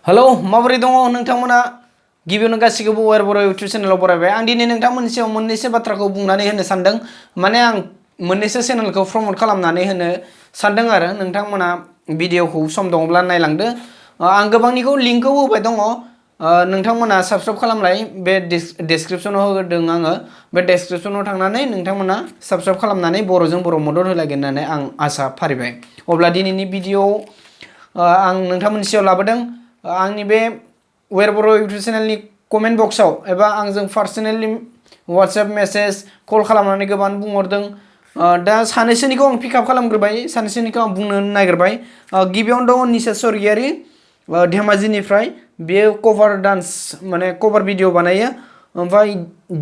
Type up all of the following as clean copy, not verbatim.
hello माबोरै दङ नोंथांमोना गिबियावनो गासिखौबो वायर बर' इउटिउब चेनेलाव बरायबाय आं दिनै नोंथांमोननि सायाव मोननैसो बाथ्राखौ बुंनानै होनो सानदों माने आं मोननैसो चेनेलखौ प्रमोट खालामनानै होनो सानदों आरो नोंथांमोना भिडिअखौ सम दङब्ला नायलांदो आं गोबांनिखौ लिंकखौ होबाय दङ नोंथांमोना साबस्क्राइब खालामलाय बे डेसक्रिपसनाव होदों आङो बे डेसक्रिपसनाव थांनानै नोंथांमोना साबस्क्राइब खालामनानै बर'जों बर' मदद होलायगोन होननानै आं आसा फारिबाय अब्ला दिनैनि भिडिअ आं नोंथांमोननि सायाव लाबोदों आंनि बे वायर बर' इउटिउब चेनेलनि कमेन्ट बक्सआव एबा आंजों पार्सनेलि वाट्सएप मेसेज कल खालामनानै गोबां बुंहरदों दा सानैसोनिखौ आं पिकआप खालामग्रोबाय सानैसोनिखौ आं बुंनो नागिरबाय गिबियावनो दङ निसा स्वर्गियारि धेमाजिनिफ्राय बेयो कभार डान्स माने कभार भिडिअ बानायो ओमफ्राय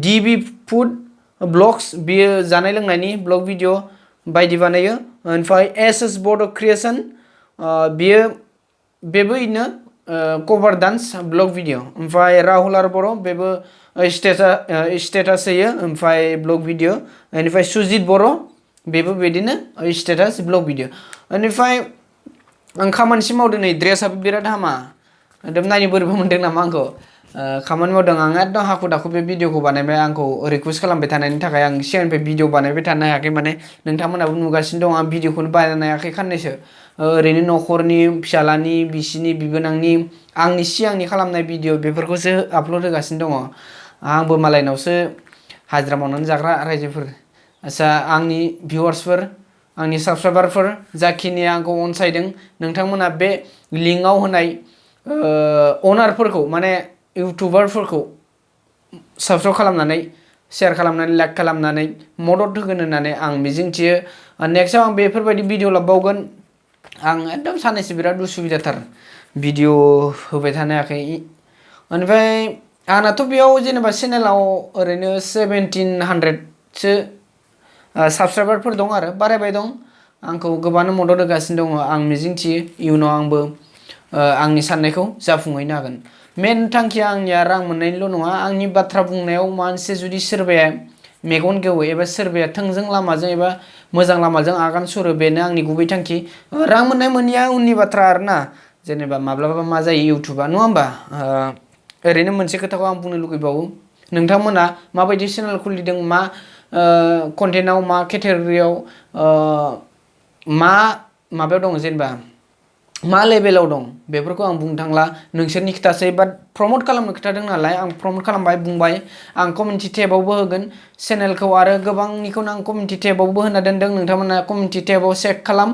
डिबि फुड ब्लग्स बेयो जानाय लोंनायनि ब्लग भिडिअ बायदि बानायो ओमफ्राय एस बड' क्रिएसन बेबो इनो कभार डान्स ब्लग भिडिअ ओमफ्राय राहुल आर बर' बेबो स्टेटास होयो ओमफ्राय ब्लग भिडिअ बेनिफ्राय सुजित बर' बेबो बिदिनो स्टेटास ब्लग भिडिअ बेनिफ्राय आं खामानिसो मावदों नै ड्रेसआबो बिराद हामा एकदम नायनो बोरैबा मोनदों नामा आंखौ खामानि मावदों आं एकदम हाखु दाखु बे भिडिअखौ बानायबाय आंखौ रिकुवेस्ट खालामबाय थानायनि थाखाय आं सिगांनिफ्राय भिडिअ बानायबाय थानो हायाखै माने नोंथांमोनाबो नुगासिनो दं आं भिडिअखौनो बानायनो हायाखै खाननैसो ओरैनो न'खरनि फिसालानि बिसिनि बिबोनांनि आंनि सिगांनि खालामनाय भिडिअ बेफोरखौसो आपल'ड होगासिनो दङ आंबो मालायनावसो हाजिरा मावनानै जाग्रा रायजोफोर आच्चा आंनि भिउवार्सफोर आंनि साबस्क्राइबारफोर जाखिनि आंखौ अनसायदों नोंथांमोना बे लिंकआव होनाय अनारफोरखौ माने इउटुबारफोरखौ साबस्क्राइब खालामनानै शेयार खालामनानै लाइक खालामनानै मदद होगोन होननानै आं मिजिंथियो नेक्स्टआव आं बेफोरबायदि भिडिअ लाबोबावगोन आं एकदम साननैसो बिराद उसुबिदाथार भिडिअ होबाय थानो हायाखै ओमफ्राय आंनाथ' बेयाव जेनेबा चेनेलाव ओरैनो 1700सो साबस्क्राइबारफोर दं आरो बारायबाय दं आंखौ गोबांनो मदद होगासिनो दङ आं मिजिंथियो इयुनाव आंबो आंनि साननायखौ जाफुंहैनो हागोन मेन थांखिया आंनिया रां मोननायनिल' नङा आंनि बाथ्रा बुंनायाव मोनसे जुदि सोरबाया मेगन गेवो एबा सोरबाया थोंजों लामाजों एबा मोजां लामाजों आगान सुरो बेनो आंनि गुबै थांखि रां मोननाय मोनैया उननि बाथ्रा आरोना जेनेबा माब्लाबा मा जायो इउटुबा नङा होमबा ओरैनो मोनसे खोथाखौ आं बुंनो लुगैबावो नोंथांमोना माबायदि चेनेल खुलिदों मा कन्टेन्टआव मा केटेगरियाव मा माबायाव दं जेनेबा मा लेभेलाव दं बेफोरखौ आं बुंनो थांला नोंसोरनि खोथासै बाट प्रमोट खालामनो खोथादों नालाय आं प्रमोट खालामबाय बुंबाय आं कमिउनिटि टेबावबो होगोन चेनेलखौ आरो गोबांनिखौनो आं कमिउनिटि टेबावबो होना दोनदों नोंथांमोना कमिउनिटि टेबाव चेक खालाम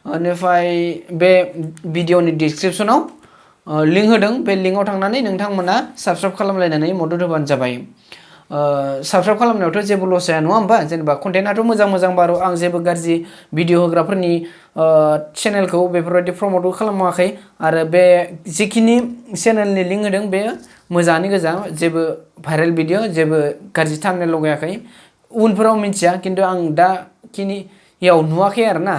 बेनिफ्राय बे भिडिअनि डिसक्रिपसनाव लिंक होदों बे लिंकआव थांनानै नोंथांमोना साबस्क्राइब खालामलायनानै मदद होबानो जाबाय साबस्क्राइब खालामनायावथ' जेबो लस जाया नङा होमबा जेनेबा कन्टेन्टआथ' मोजां बार' आं जेबो गाज्रि भिडिअ होग्राफोरनि चेनेलखौ बेफोरबायदि प्रमोटबो खालामाखै आरो बे जिखिनि चेनेलनि लिंक होदों बे मोजाङानो गोजा जेबो भाइरेल भिडिअ जेबो गाज्रि थाम्बनेल लगायाखै उनफोराव मिथिया खिन्थु आं दा खिनियाव नुवाखै आरोना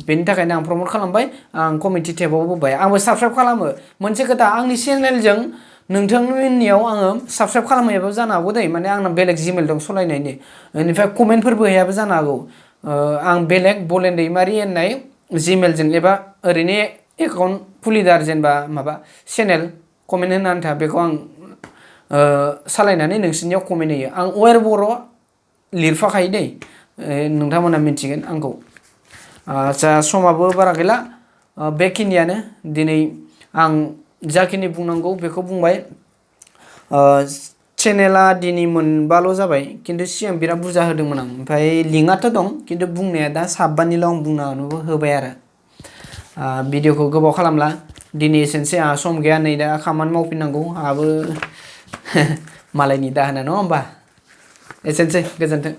बेनि थाखायनो आं प्रमोट खालामबाय आं कमिउनिटि टेबाव होबाय आंबो साबस्क्राइब खालामो मोनसे खोथा आंनि चेनेलजों नोंथांमोननियाव आङो साबस्क्राइब खालामहैयाबो जानो हागौ दै माने आंना बेलेग जिमेल दं सलायनायनि बेनिफ्राय कमेन्टफोरबो हैयाबो जानो हागौ आं बेलेग बलेन दैमारि होननाय जिमेलजों एबा ओरैनो एकाउन्ट खुलिदों आरो जेनेबा माबा चेनेल कमेन्ट होनो आन्था बेखौ आं सालायनानै नोंसोरनियाव कमेन्ट होयो आं वायर बर' लिरफाखायो दै नोंथांमोना मिथिगोन आंखौ आच्चा समाबो बारा गैला बेखिनियानो दिनै आं जाखिनि बुंनांगौ बेखौ बुंबाय चेनेला दिनै मोनबाल' जाबाय खिन्थु सिगां बिराद बुरजा होदोंमोन आं ओमफ्राय लिंकआथ' दं खिन्थु बुंनाया दा साबानिल' आं बुंनानैबो होबाय आरो भिडिअखौ गोबाव खालामला दिनै एसेनोसै आंहा सम गैया नै दा खामानि मावफिननांगौ आंहाबो मालायनि दाहोना नङा होमबा एसेनोसै गोजोन्थों